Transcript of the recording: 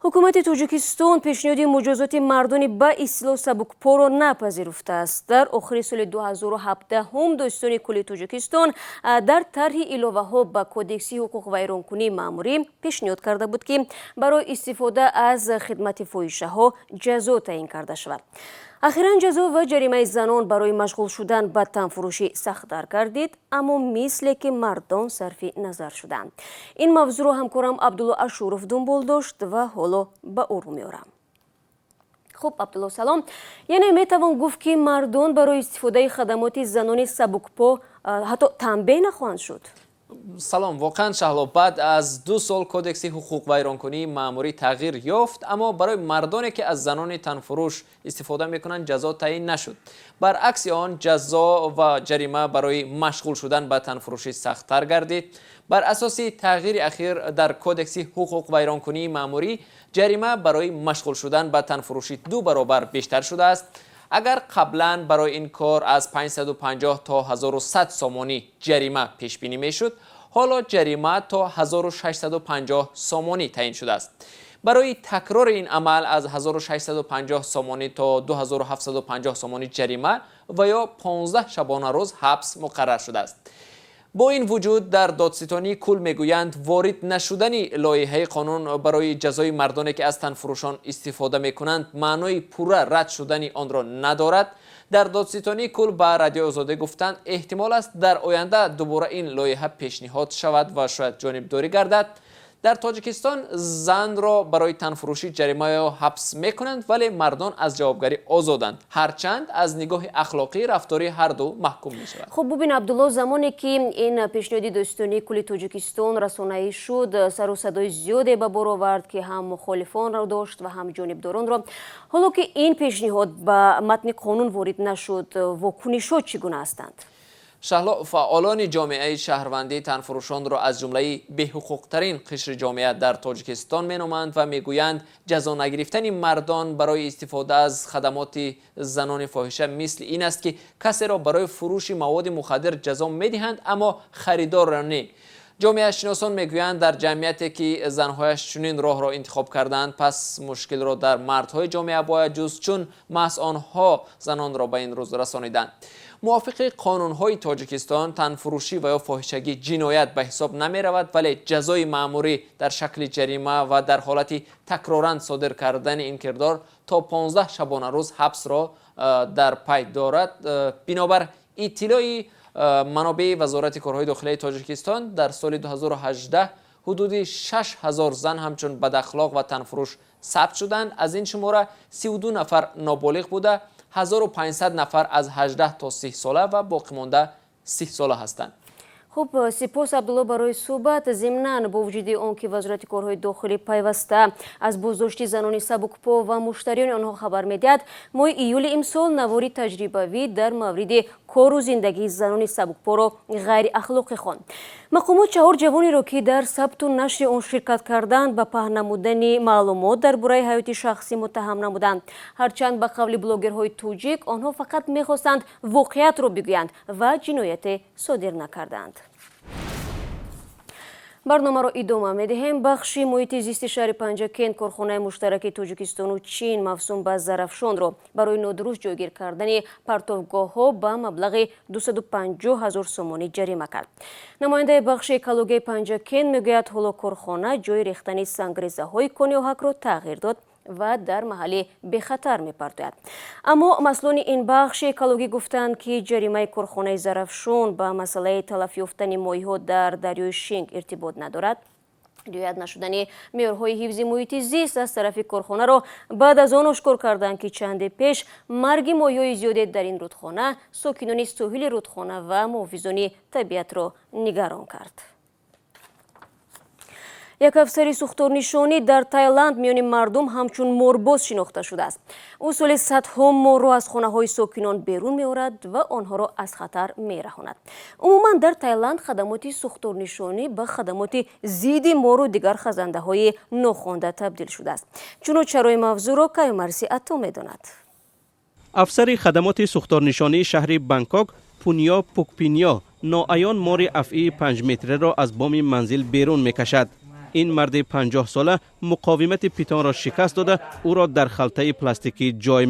Ҳукумати Тоҷикистон пешниҳоди муҷозоти мардони ба истилоҳ сабукпоро напазируфтааст. Дар охири соли 2017 Додситонии кулли Тоҷикистон дар тарҳи иловаҳо ба Кодекси ҳуқуқвайронкунии маъмурӣ пешниҳод карда буд, ки барои истифода аз хидмати фоҳишаҳо ҷазо таъин карда шавад. Ахиран ҷазо ва ҷаримаи занон барои машғул шудан ба танфурӯшӣ сахттар гардид, аммо мисле ки мардон сарфи назар шуданд. Ин мавзӯъро ҳамкорам Абдулло Ашуров дунбол дошт ва ҳоло ба ӯ рӯ меорам. Хуб, Абдулло, салом. Яъне метавон гуфт, ки мардон барои истифодаи хадамоти занони сабукпо ҳатто танбеҳ нахоҳанд шуд? Салом. Воқеан, Шаҳло, баъд аз 2 сол Кодекси ҳуқуқвайронкунии маъмурӣ тағйир ёфт, аммо барои мардоне, ки аз занони танфурӯш истифода мекунанд, ҷазо таъин нашуд. Баръакси он, ҷазо ва ҷарима барои машғул шудан ба танфурӯшӣ сахттар гардид. Бар асоси тағйири ахир дар Кодекси ҳуқуқвайронкунии маъмурӣ, ҷарима барои машғул шудан ба танфурӯшӣ ду баробар бештар шудааст. Агар қаблан барои ин кор аз 550 то 1100 сомонӣ ҷарима пешбинӣ мешуд, ҳоло ҷарима то 1650 сомонӣ таъин шудааст. Барои такрори ин амал аз 1650 сомонӣ то 2750 сомонӣ ҷарима ва ё 15 шабонарӯз ҳабс муқаррар шудааст. Бо ин вуҷуд, дар Додситонии кул мегӯянд, ворид нашудани лоиҳаи қонун барои ҷазои мардоне, ки аз танфурӯшон истифода мекунанд, маънои пурра рад шудани онро надорад. Дар Додситонии кул ба Радиои Озодӣ гуфтанд, эҳтимол аст, дар оянда дубора ин лоиҳа пешниҳод шавад ва шояд ҷонибдорӣ гардад. Дар Тоҷикистон занро барои танфурӯшӣ ҷарима ё ҳабс мекунанд, вале мардон аз ҷавобгарӣ озоданд, ҳарчанд аз нигоҳи ахлоқӣ рафтори ҳарду маҳкум мешавад. Хуб, бубин, Абдулло, замоне ки ин пешниҳоди Додситонии кулли Тоҷикистон расонаӣ шуд, сару садои зиёде ба бор овард, ки ҳам мухолифонро дошт ва ҳам ҷонибдоронро. Ҳоло ки ин пешниҳод ба матни қонун ворид нашуд, вокунишҳо чӣ гуна ҳастанд? Шаҳло, фаъолони ҷомеаи шаҳрвандӣ танфурӯшонро аз ҷумлаи беҳуқуқтарин қишри ҷомеа дар Тоҷикистон меноманд ва мегӯянд, ҷазо нагирифтани мардон барои истифода аз хадамоти занони фоҳиша мисли ин аст, ки касеро барои фурӯши маводи мухаддир ҷазо медиҳанд, аммо харидорро не. Ҷомеашиносон мегӯянд, дар ҷамъияте, ки занҳояш чунин роҳро интихоб карданд, пас мушкилро дар мардҳои ҷомеа бояд ҷуст, чун маҳз онҳо занонро ба ин рӯз расониданд. Мувофиқи қонунҳои Тоҷикистон, танфурӯшӣ ва ё фоҳишагӣ ҷиноят ба ҳисоб намеравад, вале ҷазои маъмурӣ дар шакли ҷарима ва дар ҳолати такроран содир кардани ин кирдор то 15 шабонарӯз ҳабсро дар пай дорад. Бинобар иттилои манобеи Вазорати корҳои дохилияи Тоҷикистон, дар соли 2018 ҳудуди 6000 зан ҳамчун бадахлоқ ва танфурӯш сабт шуданд. Аз ин шумора 32 нафар ноболиғ буда, 1500 нафар аз 18 то 30 сола ва боқимонда 30 сола ҳастанд. Хуб, сипос, Абдулло, барои суҳбат. Зимнан, бо вуҷуди он ки Вазорати корҳои дохилӣ пайваста аз боздошти занони сабукпо ва муштариёни онҳо хабар медиҳад, моҳи июли имсол навори таҷрибавӣ дар мавриди кору зиндагии занони сабукпоро ғайриахлоқӣ хонд. Мақомот чаҳор ҷавонеро, ки дар сабту нашри он ширкат карданд, ба паҳн намудани маълумот дар бораи ҳаёти шахсӣ муттаҳам намуданд. Ҳарчанд, ба қавли блогерҳои тоҷик, онҳо фақат мехостанд воқеиятро бигӯянд ва ҷинояте содир накарданд. Барномаро идома медиҳем. Бахши муҳити зисти шаҳри Панҷакент корхонаи муштараки Тоҷикистону Чин, мавсум ба Зарафшонро, барои нодуруст ҷойгир кардани партовгоҳҳо ба маблағи 250 ҳазор сомонӣ ҷарима кард. Намояндаи бахши экологияи Панҷакент мегӯяд, ҳоло корхона ҷои рехтани сангрезаҳои кони оҳакро тағйир дод ва дар маҳалли бехатар мепартояд. Аммо масъулони ин бахши экологӣ гуфтанд, ки ҷаримаи корхонаи Зарафшон ба масъалаи талаф ёфтани моҳиҳо дар дарёи Шинг иртибот надорад. Риоят нашудани меъёрҳои ҳифзи муҳити зист аз тарафи корхонаро баъд аз он ошкор карданд, ки чанде пеш марги моҳиҳои зиёде дар ин рудхона сокинони соҳили рудхона ва муҳофизони табиатро нигарон кард. Як афсари сӯхторнишонӣ дар Тайланд миёни мардум ҳамчун морбоз шинохта шудааст. Ӯ соли садҳо морро аз хонаҳои сокинон берун меорад ва онҳоро аз хатар мераҳонад. Умуман, дар Тайланд хадамоти сӯхторнишонӣ ба хадамоти зидди мору дигар хазандаҳои нохонда табдил шудааст. Чуну чарои мавзӯъро Каюмарси Ато медонад. Афсари хадамоти сӯхторнишонии шаҳри Бангкок Пуньё Пукпиньё ноаён мори афъии 5 метреро аз боми манзил берун мекашад. Ин марди 50-сола муқовимати питонро шикаст дода, ӯро дар халтаи пластикӣ ҷой